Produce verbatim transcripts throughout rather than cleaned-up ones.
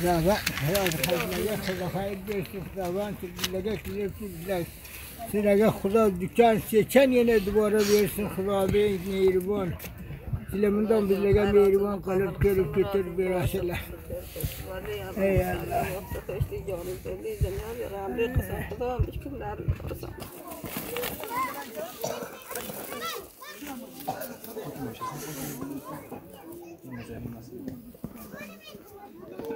Davat, helal, helal, helal, helal, helal, helal, helal. Sizlerge Xudo dukan seçen yene dubara versin, Xudo be mehriban. Sizler bundan bizlerge mehriban kalıp, körüp, getirip beresiler. Ey Allah.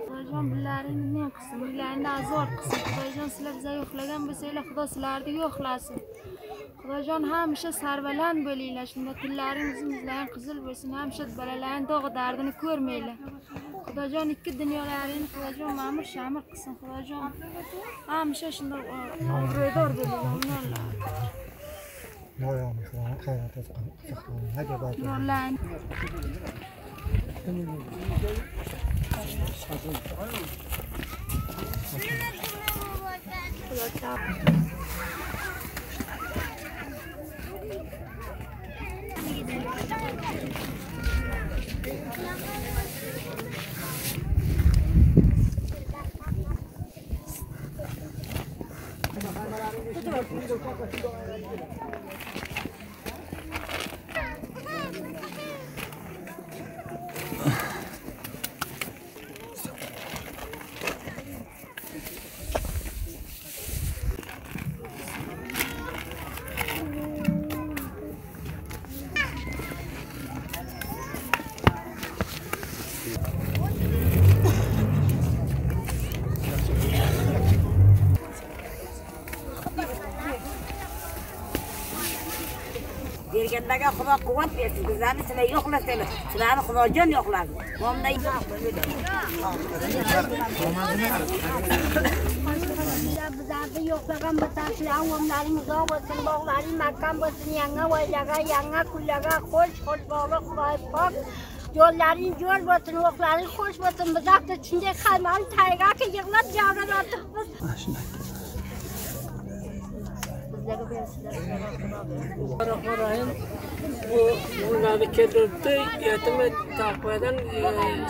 Xudojon, billaringni men qilsin, billaringni azor qilsin. Xudojon, sizlar bizga yo'qlagan bo'lsanglar, Xudo sizlarni yo'qlasin. Xudojon, hamisha sarbaland bo'linglar. Shunda kunlaringiz, yuzlaring qizil bo'lsin. Hamisha bolalarning dog'i dardini ko'rmanglar. Xudojon, ikki dunyolaringni, Xudojon, ma'mur shamur qilsin. Xudojon, hamisha shunday o-, obro'dor bo'linglar, o'rmonlar. Nurlan. Bergenlarga Xudo quvvat bersin. Bizlarni sizlar yo'qlasalar, sizlarni Xudojon yo'qlasin. Bizlarni yo'qlagan bu tashlar, o'mlaring uzoq bo'lsin, bog'laring mahkam bo'lsin, yangi oylarga, yangi kunlarga xo'sh, xo'sh bog'liq, Xudoy pok. Yo'llaring jo'r bo'lsin, o'qlaring xo'sh bo'lsin. Biz hafta shunday qaymani tayga ki yig'lab javran o'tiribmiz. Rahman Rahim. Bu, bunlarni keltiribdi, yetim taqvadan, e,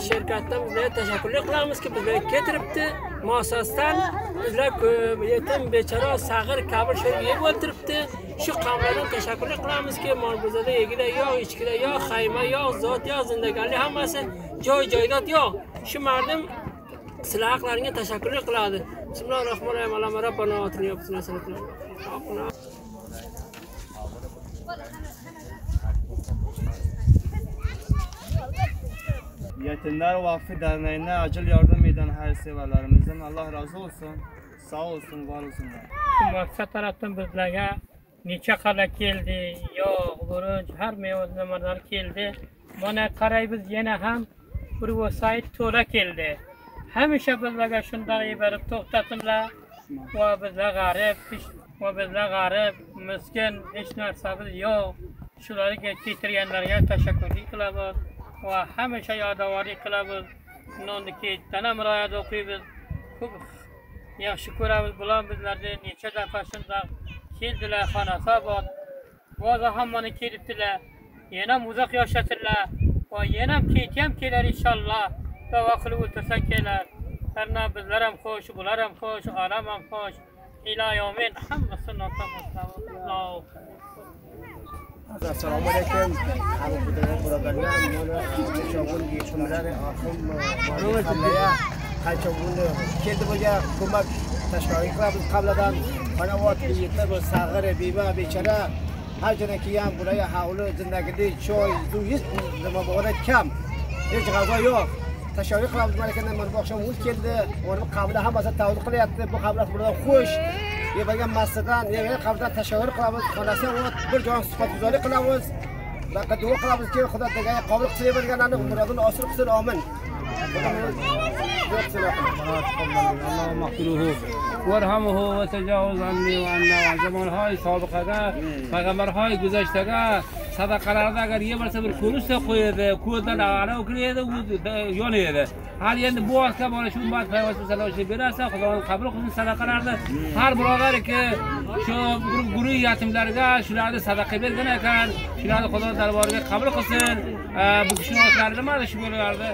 sherkatdan bizlarga tashakkurlik qilamizki, bizlarga keltiribdi. Muassasdan bizlar ko-, yetim, bechora, sag'ir, kabir sherga yeb o'ltiribdi. Shu qavmlardan tashakkurlik qilamizki, Molbozorda yegilar yo'q, ichkilar yo'q, xayma yo'q, zot yo'q, zindaganlik hammasi joy-joydod yo'q. Shu mardim sizlar haqlaringga tashakkurlik qiladi. Bismillahir Rahmanir Rahim. Allahumma Rabbana atina fid dunya hasanatan. Yetimler Vakfı Derneği'ne acil yardım eden hayırseverlerimizden Allah razı olsun. Sağ olsun, var olsunlar. Shu maqsad tarafdan bizlarga necha qala keldi, yog', burunj, har meva nimalar keldi. Mana qaraymiz, yana ham bir vasait to'la keldi. Hamisha bizlarga shunday berib to'xtasinlar. Va bizlar g'arib, va bizlar g'arib, miskin, hech narsamiz yo'q. Shularga keltirganlarga tashakkurlik qilamiz va hamisha yodavorlik qilamiz. Nonni keytdan ham rivoyat o'qiymiz. Ko'p yaxshi ko'ramiz. Bular bizlarni necha daf'a shundoq keldilar, xonasi obod. Boza hammani kelibdilar. Yana ham uzoq yashasinlar. Va yana ham keyti ham kelar, inshaalloh. Da'vo qilib o'tirsa kelar. Qarna bizlar ham xo'sh, bular ham xo'sh, olam ham xo'sh. Iloyim, men hammasi notob. Assalomu alaykum. Hamma birodarlar, mana, e, Qancha kun yetimlar, oxir, e, qancha kun keldi, bularga ko'mak tashkil qilamiz qavmlardan. Qanavot, yetim, sag'ir, beva, bechora. Har joydan kelgan bularga havli, zindagili, choy, suv, hech nima, muborak kam. Hech g'azo yo'q. Tashakkur qilamiz, mana ekan, mana bu oqshom o'zi keldi. Mana bu qavmlar hammasi tavzi qilyapti. Bu qavmlar bulardan xush. Yepagan massadan, yepagan qavmdan tashakkur qilamiz. Xonasi obod, bir jon suhbatguzorlik qilamiz. Xudoga duo qilamiz ki, Xudo degan qabul qilsin, berganlarni murodini hosil qilsin. Omin. اللهم اغفر له وارحمه وتجاوز عنه وعنا وعن زمانهای سابقه‌گه، پیغمبرهای گذشته‌گه صدقه‌لرده اگر یه مرتبه bir ko'rishsa qo'yadi, ko'zdan araq kiradi, u da yonadi. Har endi bu vaqtda mana shu ummat payvasi sadaqasini berasa, Xudo qabul qilsin sadaqalarni. Har birodar ki shu bir guruh yetimlarga shularni sadaqa bergan ekan, shularni Xudo darboriga qabul qilsin. E, bu kishini otlari nimadi shu bo'lardi?